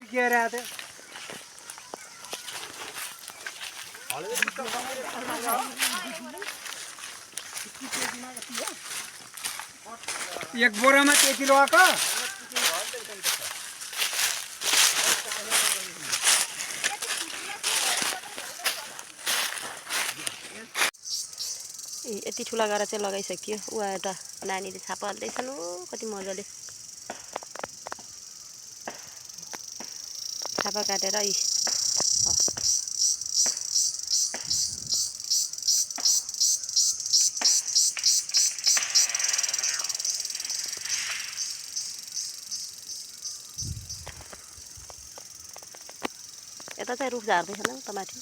एक बोरामा 1 किलो आको यति ठुला गरेर चाहिँ लगाइसकियो। उहाँ एउटा नानीले छापा हाल्दैछन्। कति मजाले छापा काटेर यता चाहिँ रुख झार्दैछन् त माथि।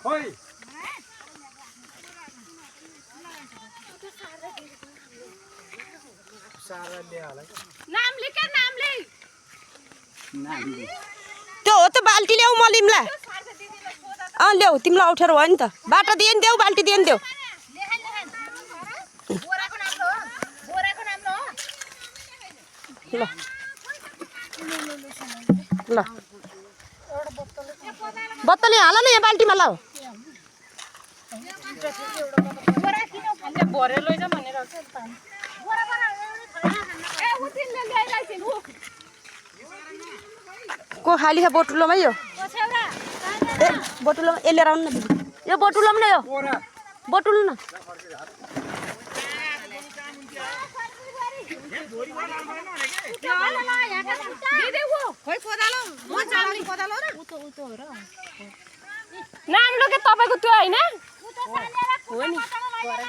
खोइ त्यो हो त बाल्टी ल्याऊ मलिमलाई। ल्याऊ तिमीलाई अप्ठ्यारो भयो नि त। बाटो दिए नि देऊ, बाल्टी दिए नि देऊ। ल ल बत्तले हाल न यहाँ बाल्टीमा लाऊ। को खाली छ बोटुलोमा यो? ए बोटुलोमा यसले राउनु न दिदी। यो बोटुलोमा न यो बोटुलो न। नाम लोके तपाईको त्यो हैन? हो नि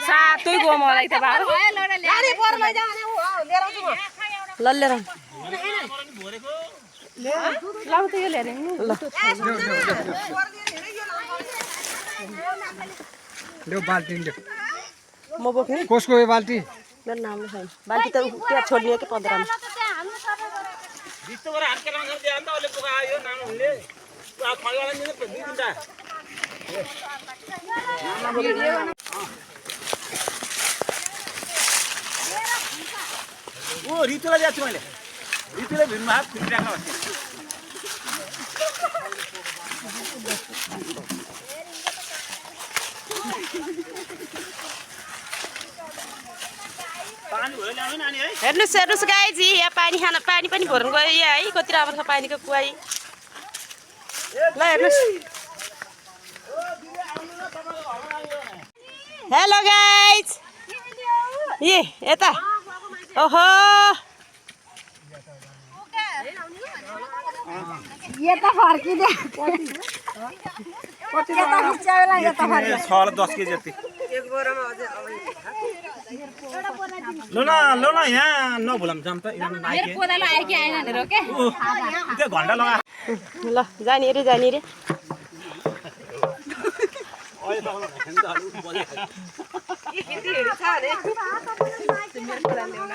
सातै गयो मलाई त बाबु। गाडी परमै जाने हो लिएर आउँछु म। ल लिएर आउँ। लाउ त यो लिएर आउनु। ल लो बाल्टी लो म बोक्ने। कसको यो बाल्टी? मेरो नाम छैन। बाल्टी त त्यहाँ छोड्ने हो कि 15 मा। दिस्तो गरे हात केलामा गर्दै अन्त अहिले पोका आयो नामले आ खैवाला नि दुई दिनटा ओ रितुलाई जाछु मैले रितुले भिडमा हात फिटिराख्न पर्छ पानी भयो ल्याउनु नानी है। हेर्नुस् हेर्नुस् गाइजी, यहाँ पानी खान पानी पनि भर्न गयो यहाँ है। कति राम्रो छ पानीको कुवाई। ल हेर्नुस्। हेलो गाइज, ए यता ओहो यता फर्किदे कति यता खिचाउला यता फर्किदे 6-10 केजी जति एक बोरामा अझै लो न यहाँ नभुलाम जाम त यहाँ मेरो कोदालो आयो कि आएन हेर के त्यो घण्टा लगा ल जानी रे जानी रे। अहिले त हैन त बजे के केटीहरु छ अरे मेरो कोदालो ल्याउन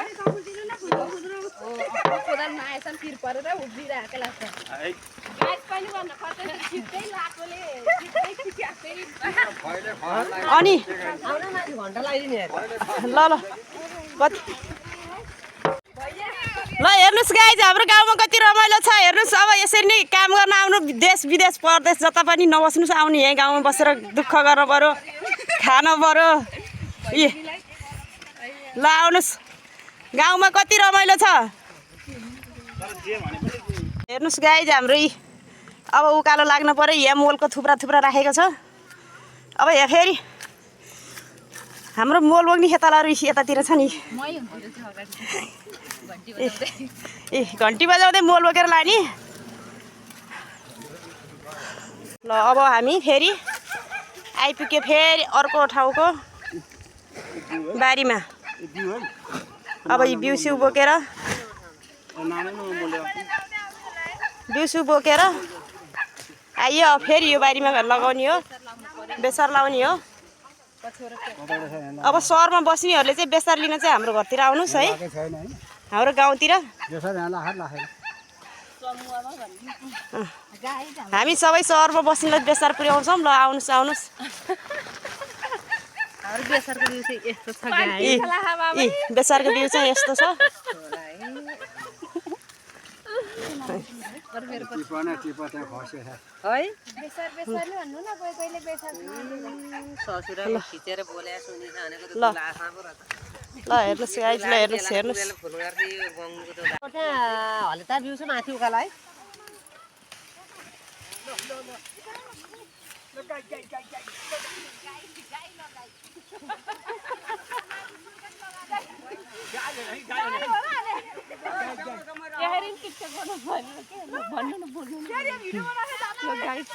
कोदालमा आएछन् पिर परेर उभिरहेको लाग्छ। गाइस पनि गर्न खर्च छिट्टै लाकोले छिट्टै खिच्याकै अनि घण्टा लाग्दिने ल ल कति ल हेर्नुस् गाइज, हाम्रो गाउँमा कति रमाइलो छ हेर्नुस्। अब यसरी नै काम गर्न आउनु, देश विदेश परदेश जता पनि नबस्नुस्, आउनु यहीँ गाउँमा बसेर दुःख गर्नु पर्यो, खानु पर्यो। ल आउनुहोस्, गाउँमा कति रमाइलो छ हेर्नुस् गाइज। हाम्रो अब उकालो लाग्नु पर्यो। यहाँ मोलको थुप्रा थुप्रा राखेको छ। अब यहाँ फेरि हाम्रो मोल बोक्ने खेतालाहरू यतातिर छ नि। ए घन्टी बजाउँदै मोल बोकेर लाने। ल अब हामी फेरि आइपुग्यो फेरि अर्को ठाउँको बारीमा। अब यो बिउसिउ बोकेर आइयो फेरि यो बारीमा लगाउने हो, बेसार लाउने हो। अब सहरमा बस्नेहरूले चाहिँ बेसार लिन चाहिँ हाम्रो घरतिर आउनुहोस् है। हाम्रो गाउँतिर हामी सबै सहरमा बस्नेलाई बेसार पुर्याउँछौँ ल आउनुहोस् आउनुहोस् बेसारको बिउ चाहिँ यस्तो छ ल हेर्नुहोस् गाइज ल हेर्नुहोस् हल्ता बिउ छ माथि उकालाई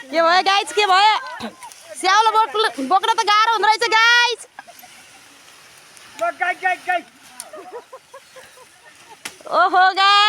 के भयो गाइज के भयो स्याउलो बोक्न त गाह्रो हुँदो रहेछ गाइज ओहो गाइज